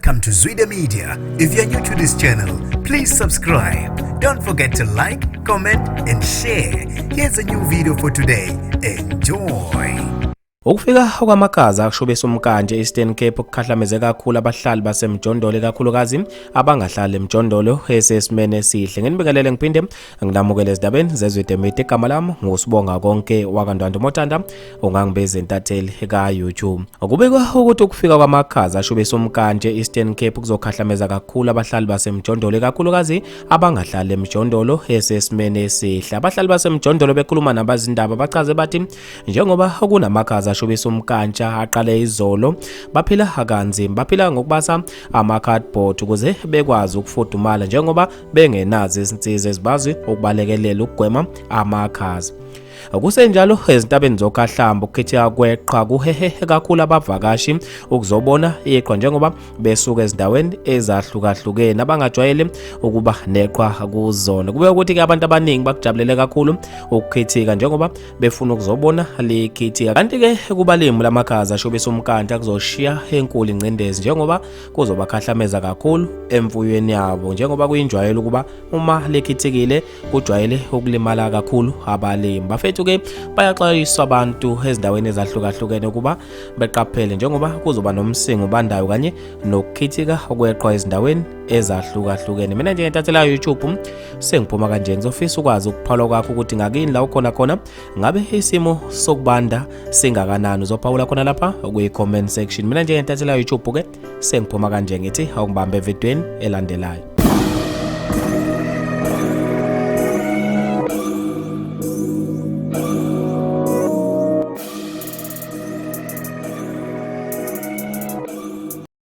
Welcome to Zwida Media. If you're new to this channel, please subscribe. Don't forget to like, comment, and share. Here's a new video for today. Enjoy. Ukufika kwamakhaza akushubisa umkanje Eastern Cape okukhahlameze kakhulu abahlali basemjondolo, ikakhulukazi abangahlali emjondolo esesimene esihle. Nginibingelele ngiphinde nginamukele ezindabeni zeZwide Media. Igama lami nguSibonga Konke wakaNdwandwe, Motanda ungangibiza intatheli ka-YouTube. Kubikwa ukuthi ukufika kwamakhaza ashubisa umkanje Eastern Cape kuzokhahlameza kakhulu abahlali basemjondolo, ikakhulukazi abangahlali emjondolo esesimene esihle. Abahlali basemjondolo bekhuluma nabazindaba bachaze bathi njengoba kunamakhaza ashubisa umkantsha aqale izolo, baphila kanzima, baphila ngokubasa ama-cardboard ukuze bekwazi ukufudumala njengoba bengenazo izinsiza ezibazi ukubalekelela ukugwema amakhaza. Kusenjalo, ezintabeni zoKhahlamba ukukhithika kweqhwa kuhehe kakhulu abavakashi ukuzobona iqhwa njengoba besuka ezindaweni ezahlukahlukene abangajwayele ukuba neqhwa kuzona. Kube ukuthi-ke abantu abaningi bakujabulele kakhulu ukukhithika njengoba befuna ukuzobona likhithika. Kanti-ke kubalimi lamakhaza ashubisa umkanta kuzoshiya enkulu ingcindezi njengoba kuzobakhahlameza kakhulu emfuyweni yabo, njengoba kuyinjwayelo ukuba uma likhithikile kujwayele ukulimala kakhulu abalimi. Bafethu-ke, bayaxwayiswa abantu ezindaweni ezahlukahlukene ukuba beqaphele njengoba kuzoba nomsingo obandayo kanye nokukhithika okweqhwa ezindaweni ezahlukahlukene. Mina njengentatheli ya-YouTube sengiphuma kanje, ngizofisa ukwazi ukuphawula kwakho ukuthi ngakini la ukhona khona ngabe isimo sokubanda singakanani. Uzophawula khona lapha kwi-comment section. Mina njengentatheli ya-YouTube ke sengiphuma kanje, ngithi awungibambe evidweni elandelayo.